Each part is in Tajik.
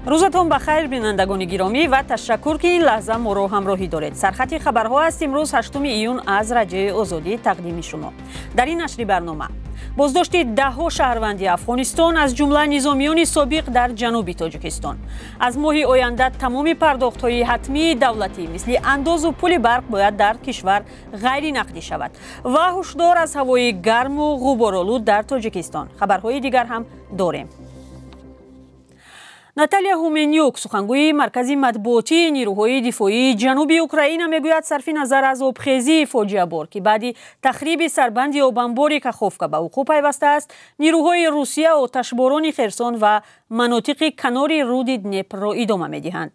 Рӯзатон ба хайр, бинандагони гиромӣ, ва ташаккур, ки ин лаҳза моро ҳамроҳӣ доред. Сархати хабарҳо аст имрӯз, 8 июн, аз Радиои Озодӣ тақдими шумо. Дар ин нашри барнома: боздошти даҳҳо шаҳрванди Афғонистон, аз ҷумла низомиёни собиқ, дар ҷануби Тоҷикистон. Аз моҳи оянда тамоми пардохтҳои ҳатмии давлатӣ, мисли андозу пули барқ, бояд дар кишвар ғайринақдӣ шавад. Ва ҳушдор аз ҳавои гарму ғуборолуд дар Тоҷикистон. Хабарҳои дигар ҳам дорем. Наталия Ҳуменюк, сухангӯи маркази матбуотии нирӯҳои дифоии ҷануби Украина, мегӯяд, сарфи назар аз обхезии фоҷиабор, ки баъди тахриби сарбанди обанбори Каховка ба вуқӯъ пайвастааст, нирӯҳои Русия оташборони Херсон ва манотиқи канори руди Днепрро идома медиҳанд.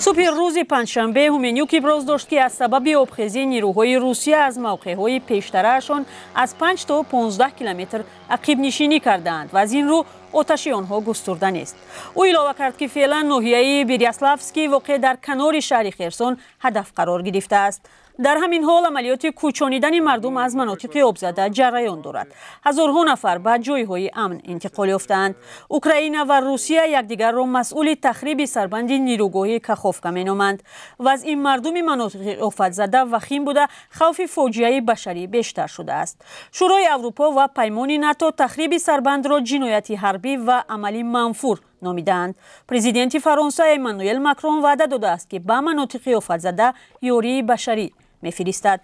Субҳи рӯзи панҷшанбе Ҳуменюк иброз дошт, ки аз сабаби обхезӣ нирӯҳои Русия аз мавқеъҳои пештараашон аз 5 то 15 километр ақибнишинӣ кардаанд ва аз ин рӯ оташи онҳо густурда нест. Ӯ илова кард, ки феълан ноҳияи Бериславский, воқеъ дар канори шаҳри Херсон, ҳадаф қарор гирифтааст. Дар ҳамин ҳол амалиёти кӯчонидани мардум аз манотиқи обзада ҷараён дорад. Ҳазорҳо нафар ба ҷойҳои амн интиқол ёфтаанд. Украина ва Русия якдигарро масъули тахриби сарбанди нирӯгоҳи Каховка меноманд. Вазъи мардуми манотиқи офатзада вахим буда, хавфи фоҷиаи башарӣ бештар шудааст. Шӯрои Аврупо ва Паймони НАТО тахриби сарбандро ҷинояти ҳарбӣ ва амали манфур номидаанд. Президенти Фаронса Эммануэл Макрон ваъда додааст, ки ба манотиқи офатзада ёрии башарӣ мефиристад.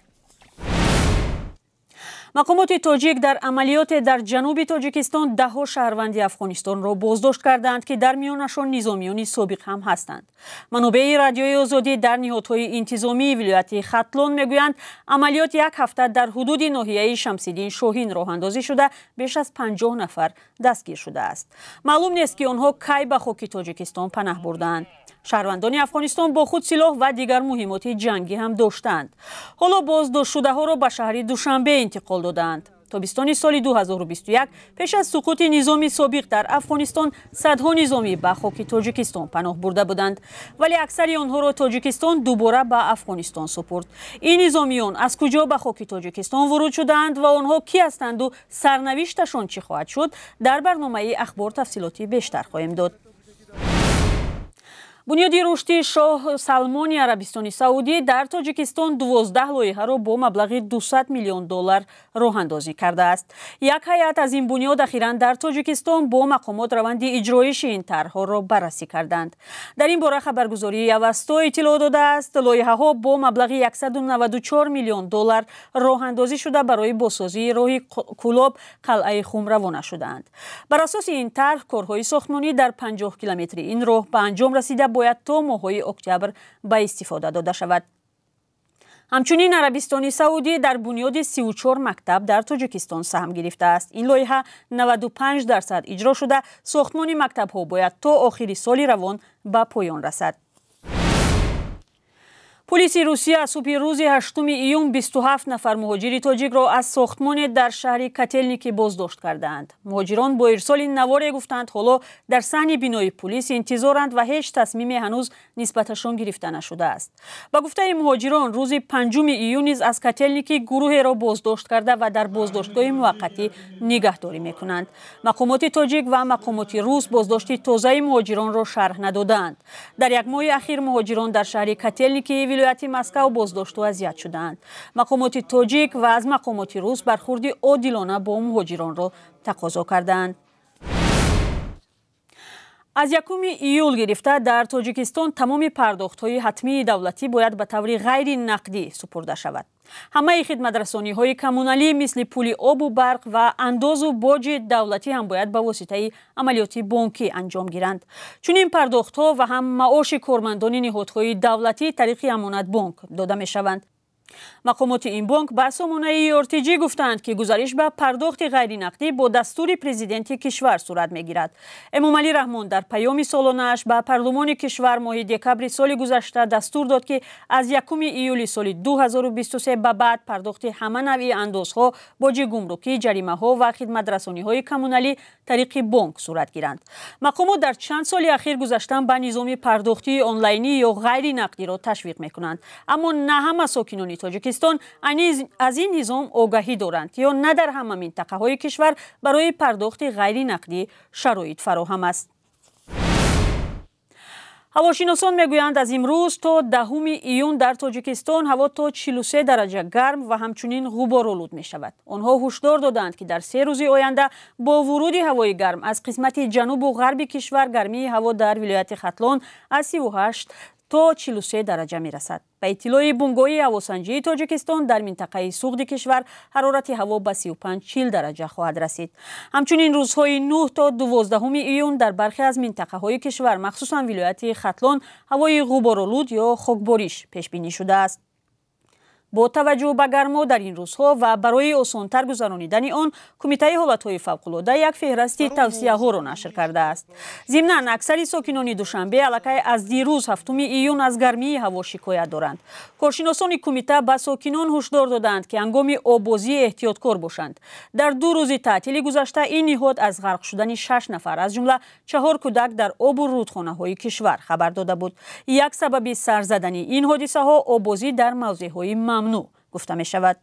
Мақомоти тоҷик дар амалиёте дар ҷануби Тоҷикистон даҳҳо шаҳрванди Афғонистонро боздошт кардаанд, ки дар миёнашон низомиёни собиқ ҳам ҳастанд. Манобеи Радиои Озодӣ дар ниҳодҳои интизомии вилояти Хатлон мегӯянд, амалиёт як ҳафта дар ҳудуди ноҳияи Шамсиддин Шоҳин роҳандозӣ шуда, беш аз 50 нафар дастгир шудааст. Маълум нест, ки онҳо кай ба хоки Тоҷикистон панаҳ бурдаанд. Шаҳрвандони Афғонистон бо худ силоҳ ва дигар муҳимоти ҷангӣ ҳам доштаанд. Ҳоло боздоштшудаҳоро ба шаҳри Душанбе интиқол додаанд. Тобистони соли 2021, пеш аз суқути низоми собиқ дар Афғонистон, садҳо низомӣ ба хоки Тоҷикистон паноҳ бурда буданд, вале аксари онҳоро Тоҷикистон дубора ба Афғонистон супурд. Ин низомиён аз куҷо ба хоки Тоҷикистон воруд шудаанд ва онҳо кӣ ҳастанду сарнавишташон чӣ хоҳад шуд, дар барномаи Ахбор тафсилоти бештар хоҳем дод. Бунёди рушди Шоҳ Салмони Арабистони Саудӣ дар Тоҷикистон 12 лоиҳаро бо маблағи 200 миллион доллар роҳандозӣ кардааст. Як ҳайат аз ин бунёд ахиран дар Тоҷикистон бо мақомот раванди иҷроиши ин тарҳҳоро баррасӣ карданд. Дар ин бора хабаргузории Авасто иттилоъ додааст. Лоиҳаҳо бо маблағи 194 миллион доллар роҳандозӣ шуда, барои бозсозии роҳи Кӯлоб Қалъаи Хум равона шудаанд. Бар асоси ин тарҳ корҳои сохтмонӣ дар 50 километри ин роҳ ба анҷом расида, бояд то моҳҳои октябр ба истифода дода шавад. Ҳамчунин Арабистони Саудӣ дар бунёди 34 мактаб дар Тоҷикистон саҳм гирифтааст. Ин лоиҳа 95% иҷро шуда, сохтмони мактабҳо бояд то охири соли равон ба поён расад. Пулиси Русия субҳи рӯзи 8 июн 27 нафар муҳоҷири тоҷикро аз сохтмоне дар шаҳри Котелники боздошт кардаанд. Муҳоҷирон бо ирсоли наворе гуфтанд, ҳоло дар саҳни бинои пулис интизоранд ва ҳеҷ тасмиме ҳанӯз нисбаташон гирифта нашудааст. Ба гуфтаи муҳоҷирон, рӯзи 5 июн низ аз Котелники гурӯҳеро боздошт карда ва дар боздоштгоҳи муваққатӣ нигаҳдорӣ мекунанд. Мақомоти тоҷик ва мақомоти рус боздошти тозаи муҳоҷиронро шарҳ надодаанд. Дар як моҳи ахир муҳоҷирон дар шаҳри Котелники вилояти Москав боздошту азият шудаанд. Мақомоти тоҷик ва аз мақомоти рус бархурди одилона бо муҳоҷиронро тақозо кардаанд. Аз 1 июл гирифта дар Тоҷикистон тамоми пардохтҳои ҳатмии давлатӣ бояд ба таври ғайри нақдӣ супурда шавад. Ҳамаи хидматрасониҳои коммуналӣ, мисли пули обу барқ ва андозу боҷи давлатӣ ҳам бояд ба воситаи амалиёти бонкӣ анҷом гиранд. Чунин пардохтҳо ва ҳам маоши кормандони ниҳодҳои давлатӣ тариқи Амонатбонк дода мешаванд. Мақомоти ин бонк ба сомонаи РТГ гуфтанд, ки гузариш ба пардохти ғайринақдӣ бо дастури президенти кишвар сурат мегирад. Эмомалӣ Раҳмон дар паёми солонааш ба парлумони кишвар моҳи декабри соли гузашта дастур дод, ки аз 1 июли соли 2023 ба баъд пардохти ҳама навъи андозҳо, боҷи гумрукӣ, ҷаримаҳо ва хидматрасониҳои коммуналӣ тариқи бонк сурат гиранд. Мақомот дар чанд соли ахир гузаштан ба низоми пардохтии онлайнӣ ё ғайринақдиро ташвиқ мекунанд, аммо на ҳама сокинони Тоҷикистон аз ин низом огаҳӣ доранд ё на дар ҳама минтақаҳои кишвар барои пардохти ғайринақдӣ шароит фароҳам аст. Ҳавошиносон мегӯянд, аз имрӯз то 10 июн дар Тоҷикистон ҳаво то 43 дараҷа гарм ва ҳамчунин ғуборолуд мешавад. Онҳо ҳушдор доданд, ки дар 3 рӯзи оянда бо вуруди ҳавои гарм аз қисмати ҷанубу ғарби кишвар гармии ҳаво дар вилояти Хатлон аз 38 то 43 дараҷа мерасад. Ба иттилои Бунгоҳи ҳавосанҷии Тоҷикистон, дар минтақаи Суғди кишвар ҳарорати ҳаво ба 35-40 дараҷа хоҳад расид. Ҳамчунин рӯзҳои 9 то 12 июн дар бархе аз минтақаҳои кишвар, махсусан вилояти Хатлон, ҳавои ғуборолуд ё хокбориш пешбинӣ шудааст. Бо таваҷҷӯҳ ба гармо дар ин рӯзҳо ва барои осонтар гузаронидани он, Кумитаи ҳолатҳои фавқулода як феҳрасти тавсияҳоро нашр кардааст. Зимнан, аксари сокинони Душанбе аллакай аз дирӯз, 7 июн, аз гармии ҳаво шикоят доранд. Коршиносони кумита ба сокинон ҳушдор додаанд, ки ҳангоми оббозӣ эҳтиёткор бошанд. Дар 2 рӯзи таътили гузашта ин ниҳод аз ғарқ шудани 6 нафар, аз ҷумла 4 кӯдак, дар обу рудхонаҳои кишвар хабар дода буд. Як сабаби сар задани ин ҳодисаҳо оббозӣ дар мавзеъҳои мамнӯъ гуфта мешавад.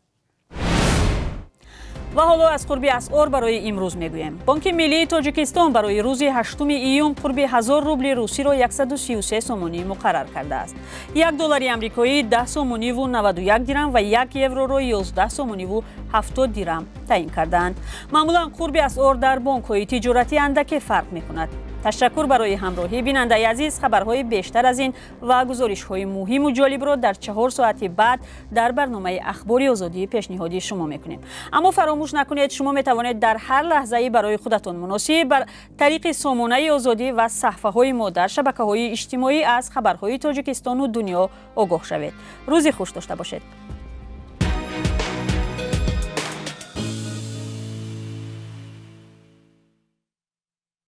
Ва ҳоло аз қурби асъор барои имрӯз мегӯем. Бонки Миллии Тоҷикистон барои рӯзи 8 июн қурби 1000 рубли русиро 133 сомонӣ муқаррар кардааст. 1 доллари амрикоӣ 10 сомониву 91 дирам ва 1 евроро 11 сомониву 70 дирам таъин кардаанд. Маъмулан қурби асъор дар бонкҳои тиҷоратӣ андаке фарқ мекунад. Ташаккур барои ҳамроҳӣ, бинандаи азиз. Хабарҳои бештар аз ин ва гузоришҳои муҳиму ҷолибро дар 4 соати баъд дар барномаи Ахбори Озодӣ пешниҳоди шумо мекунем. Аммо фаромӯш накунед, шумо метавонед дар ҳар лаҳзаи барои худатон муносиб бар тариқи сомонаи Озодӣ ва саҳфаҳои мо дар шабакаҳои иҷтимоӣ аз хабарҳои Тоҷикистону дунё огоҳ шавед. Рӯзи хуш дошта бошед.